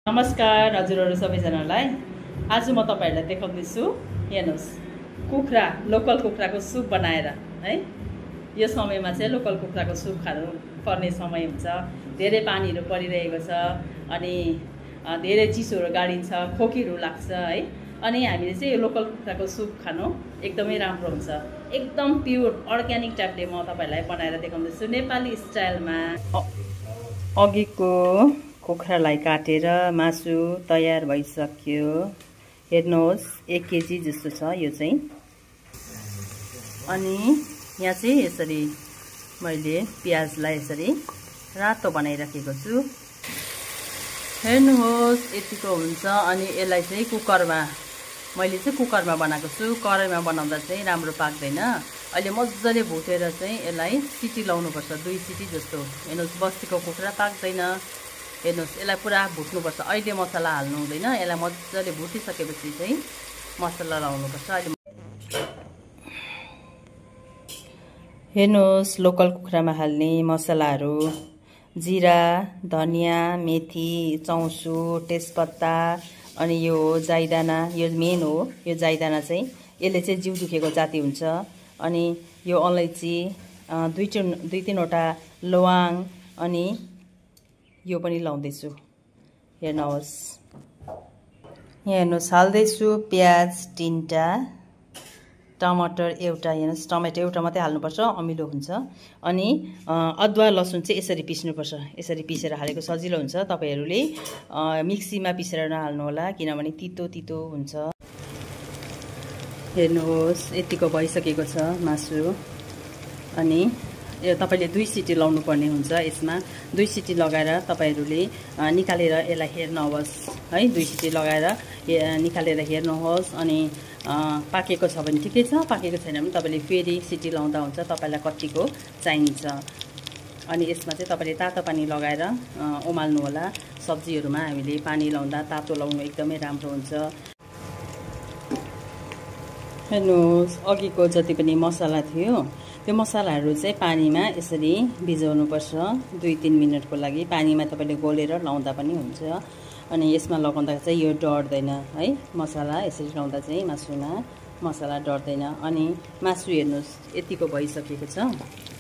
नमस्कार हजुरहरु सबैजनालाई। आज म तपाईहरुलाई देखाउँदैछु हेर्नुस् कुखुरा लोकल कुखुराको सुप बनाएर है। यो समयमा चाहिँ लोकल कुखुराको सुप खानु पर्ने समय हुन्छ। धेरै पानीहरु परिरहेको छ अनि धेरै चिसोहरु गाडिन्छ, खोकीहरु लाग्छ है। अनि हामीले चाहिँ यो लोकल कुखुराको सुप खानु एकदमै राम्रो हुन्छ। एकदम प्योर अर्ग्यानिक टाइपले म तपाईहरुलाई बनाएर देखाउँदैछु नेपाली स्टाइलमा। अघिको कुखुरालाई काटेर मासु तयार भइसक्यो। हेर्नुहोस् 1 केजी जस्तो छ यो चाहिँ। अनि यहाँ चाहिँ यसरी मैले प्याजलाई यसरी रातो बनाइराखेको छु। हेर्नुहोस् यतिको हुन्छ। अनि यसलाई चाहिँ कुकरमा मैले चाहिँ कुकरमा बनाएको छु। कराईमा बनाउँदा चाहिँ राम्रो पाक्दैन। अहिले मजाले भुटेर चाहिँ यसलाई सिटी लाउनुपर्छ, 2 सिटी जस्तो। हेर्नुहोस् बस्तीको कुखुरा पाक्दैन। हेर्नुहोस् यसलाई पुरा भुट्नुपर्छ। अहिले मसला हाल्नु हुँदैन। यसलाई मजाले भुटिसकेपछि चाहिँ मसला लाउनुपर्छ। अहिले हेर्नुहोस् लोकल कुखुरामा हाल्ने मसलाहरू: जिरा, धनिया, मेथी, चौसु, तेजपत्ता, अनि यो जाइदाना। यो मेन हो। यो जाइदाना चाहिँ यसले चाहिँ जिउ दुखेको जाति हुन्छ। अनि यो अलैँची, 2-3 वटा लवाङ, अनि यो पनि लाउँदैछु। हेर्नुहोस् यहाँ हेर्नुहोस् हाल्दैछु प्याज 3टा, टमाटर एउटा। हेर्नुहोस् टमाटर एउटा मात्रै हाल्नुपर्छ, अमिलो हुन्छ। अनि अदुवा लसुन चाहिँ यसरी पिस्नुपर्छ। यसरी पिसेर हालेको सजिलो हुन्छ। तपाईहरुले मिक्सीमा पिसेर नहाल्नु होला, किनभने तितो तितो हुन्छ। हेर्नुहोस् यतिको भइसकेको छ मासु। अनि यो तपाईले 2 सिटी लाउनु पर्ने हुन्छ। यसमा 2 सिटी लगाएर तपाईहरुले निकालेर यसलाई हेर्नुहोस् है। 2 सिटी लगाएर निकालेर हेर्नुहोस्। अनि पाकेको छ भने ठिकै छ, पाकेको छैन भने तपाईले फेरि सिटी लाउँदा हुन्छ। तपाईलाई कतिको चाहिन्छ। अनि यसमा चाहिँ तपाईले तातो पानी लगाएर उमाल्नु होला। सब्जीहरुमा हामीले पानी लाउँदा तातो लाउनु एकदमै राम्रो हुन्छ। हेर्नुहोस् अघिको जति पनि मसला थियो त्यो मसलाहरू चाहिँ पानीमा यसरी भिजाउनुपर्छ 2-3 मिनेटको लागि। पानीमा तपाईले गोलेर लाउँदा पनि हुन्छ। अनि यसमा लगाउँदा चाहिँ यो डढ्दैन है। मसला यसरी लाउँदा चाहिँ मासुमा मसला डढ्दैन। अनि मासु हेर्नुहोस् यतिको भइसकेको छ।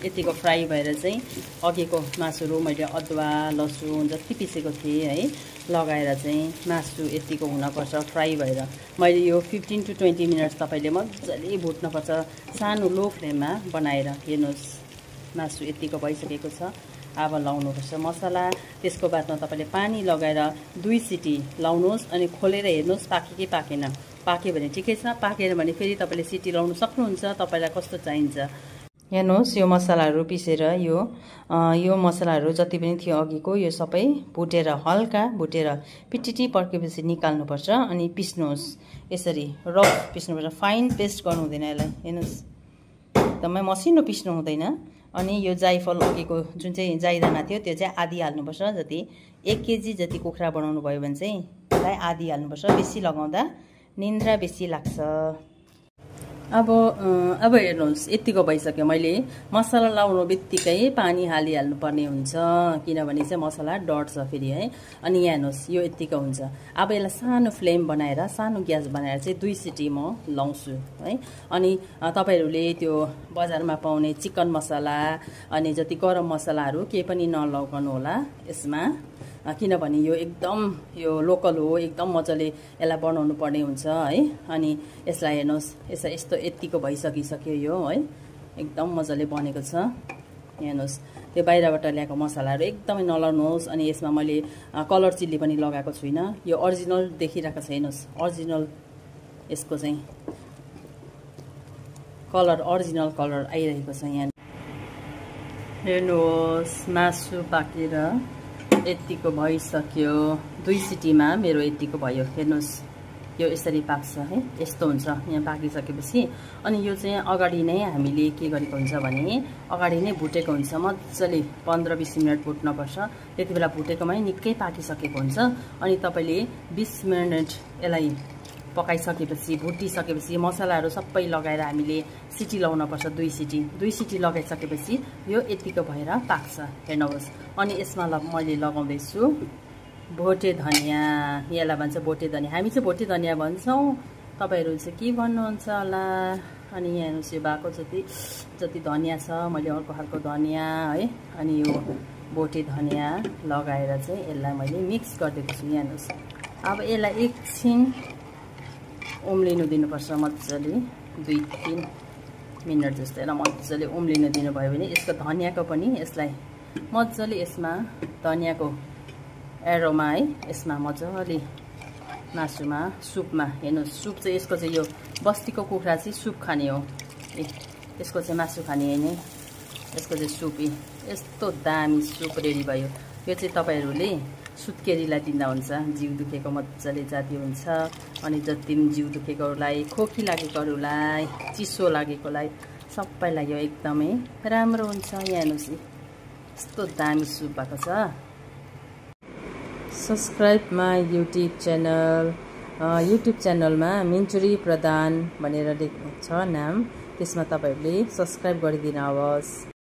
यतिको फ्राई भएर चाहिँ अघिको मासुहरू मैले अदुवा लसुन जति पिसेको थिएँ है लगाएर चाहिँ मासु यतिको हुनपर्छ फ्राई भएर। मैले यो 15 to 20 मिनट्स तपाईले मजाले भुट्नुपर्छ सानो लो फ्लेममा बनाएर। हेर्नुहोस् मासु यतिको भइसकेको छ। अब लाउनुपर्छ मसला। त्यसको बादमा तपाईले पानी लगाएर 2 सिटी लाउनुहोस्। अनि खोलेर हेर्नुहोस् पाक्यो कि पाकेन। पाक्यो भने ठिकै छ, पाकेन भने फेरि तपाईले सिटी लाउनु सक्नुहुन्छ। तपाईलाई कस्तो चाहिन्छ। हेर्नुहोस् यो मसलाहरू पिसेर यो मसलाहरू जति पनि थियो अघिको यो सबै भुटेर हल्का भुटेर पिटिटी पर्केपछि निकाल्नुपर्छ। अनि पिस्नुहोस् यसरी रफ पिस्नुपर्छ। फाइन पेस्ट गर्नु हुँदैन यसलाई। हेर्नुहोस् एकदमै मसिनो पिस्नु हुँदैन। अनि यो जाइफल अघिको जुन चाहिँ जाइदाना थियो त्यो चाहिँ आधी हाल्नुपर्छ। जति 1 केजी जति कुखुरा बनाउनु भयो भने चाहिँ त्यसलाई आधी हाल्नुपर्छ। बेसी लगाउँदा निन्द्रा बेसी लाग्छ। अब हेर्नुहोस् यतिको भइसक्यो। मैले मसला लाउनु बित्तिकै पानी हालिहाल्नु पर्ने हुन्छ, किनभने चाहिँ मसला डढ्छ फेरि है। अनि यहाँ हेर्नुहोस् यो यतिको हुन्छ। अब यसलाई सानो फ्लेम बनाएर सानो ग्यास बनाएर चाहिँ 2 सिटी म लाउँछु है। अनि तपाईहरुले त्यो बजारमा पाउने चिकन मसला अनि जति गरम मसलाहरू केही पनि नलगाउनु होला यसमा, किनभने यो एकदम यो लोकल हो। एकदम मजाले यसलाई बनाउनु पर्ने हुन्छ है। अनि यसलाई हेर्नुहोस् यस्तो यतिको भइसकिसक्यो यो है। एकदम मजाले बनेको छ। हेर्नुहोस् त्यो बाहिरबाट ल्याएको मसलाहरू एकदमै नलाउनुहोस्। अनि यसमा मैले कलर चिल्ली पनि लगाएको छुइनँ। यो ओरिजिनल देखिरहेको छ। हेर्नुहोस् ओरिजिनल यसको चाहिँ कलर ओरिजिनल कलर आइरहेको छ यहाँ। हेर्नुहोस् मासु पाकेर यतिको भइसक्यो। 2 सिटीमा मेरो यतिको भयो। हेर्नुहोस् यो यसरी पाक्छ है। यस्तो हुन्छ यहाँ पाकिसकेपछि। अनि यो चाहिँ अगाडि नै हामीले के गरेको हुन्छ भने अगाडि नै भुटेको हुन्छ। मजाले 15-20 मिनट भुट्नुपर्छ। त्यति बेला भुटेकोमै निकै पाकिसकेको हुन्छ। अनि तपाईले 20 मिनट यसलाई पकाइसकेपछि भुटिसकेपछि मसलाहरू सबै लगाएर हामीले सिटी लाउनुपर्छ। 2 सिटी लगाइसकेपछि यो यतिको भएर पाक्छ। हेर्नुहोस् अनि यसमा मैले लगाउँदैछु भोटे धनिया, यसलाई भन्छ भोटे धनिया। हामी चाहिँ भोटे धनिया भन्छौँ, तपाईहरु चाहिँ के भन्नुहुन्छ होला। अनि यहाँ हेर्नुस् यो भएको जति धनिया छ, मैले अर्को खालको धनिया है, अनि यो भोटे धनिया लगाएर चाहिँ यसलाई मैले मिक्स गरिदिएको छु। यहाँ हेर्नुस्, अब यसलाई एकछिन उम्लिनु दिनुपर्छ मजाले, 2-3 मिनट जस्तो र मजाले उम्लिनु दिनुभयो भने यसको धनियाको पनि यसलाई मजाले यसमा धनियाको एरोमा है यसमा मजाले मासुमा सुपमा हेर्नु। सुप चाहिँ यसको चाहिँ यो बस्तीको कुखुरा चाहिँ सुप खाने हो, यसको चाहिँ मासु खाने हैन, यसको चाहिँ सुप। यस्तो दामी सुप रेडी भयो। यो चाहिँ तपाईहरुले सुत्केरीलाई दिँदा हुन्छ, जिउ दुखेको मजाले जाती हुन्छ। अनि जति पनि जिउ दुखेकोलाई, खोकी लागेकोहरूलाई, चिसो लागेकोलाई सबैलाई यो एकदमै राम्रो हुन्छ। यहाँ हेर्नुस् यस्तो दामी सुप भएको छ। Subscribe my YouTube channel. YouTube च्यानलमा मिन्चुरी प्रधान भनेर छ नाम, त्यसमा तपाईहरुले सब्सक्राइब गरिदिनुहोस्।